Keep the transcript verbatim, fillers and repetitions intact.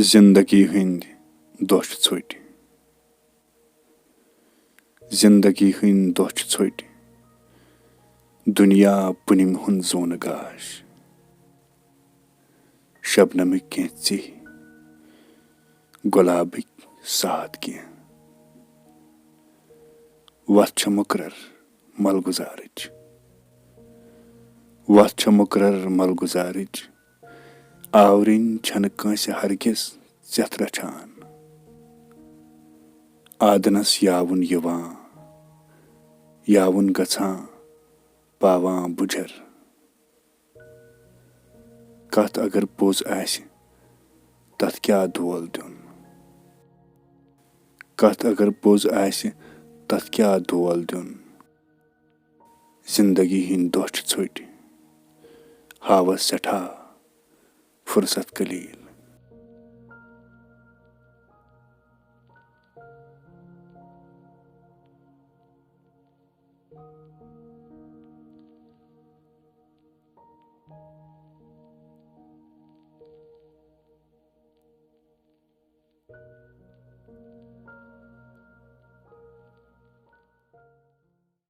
زندگی ہٕنٛدۍ دۄہ چھِ ژھوٚٹۍ۔ زندگی ہٕنٛدۍ دۄہ چھِ ژھوٚٹۍ۔ دُنیا پُنِم ہُنٛد زوٗنہٕ گاش۔ شبنمٕکۍ کینٛہہ ژِہۍ، گۄلابٕکۍ ساعت کینٛہہ۔ وَتھ چھےٚ مُقرر ملگُزارٕچ۔ وَتھ چھےٚ مُقرر ملگُزارٕچ۔ آورِنۍ چھَنہٕ کٲنٛسہِ ہرگِز ژٮ۪تھ رچھان۔ آدنَس یاوُن یِوان، یاوُن گژھان، پاوان بُجر۔ کتھ اگر پوٚز آسہِ، تتھ کیٛاہ دول دیُن؟ کتھ اگر پوٚز آسہِ، تتھ کیٛاہ دول دیُن؟ زندگی ہٕنٛدۍ دۄہ چھِ ژھوٚٹۍ، ہاوس سٮ۪ٹھاہ فرصت قلیل۔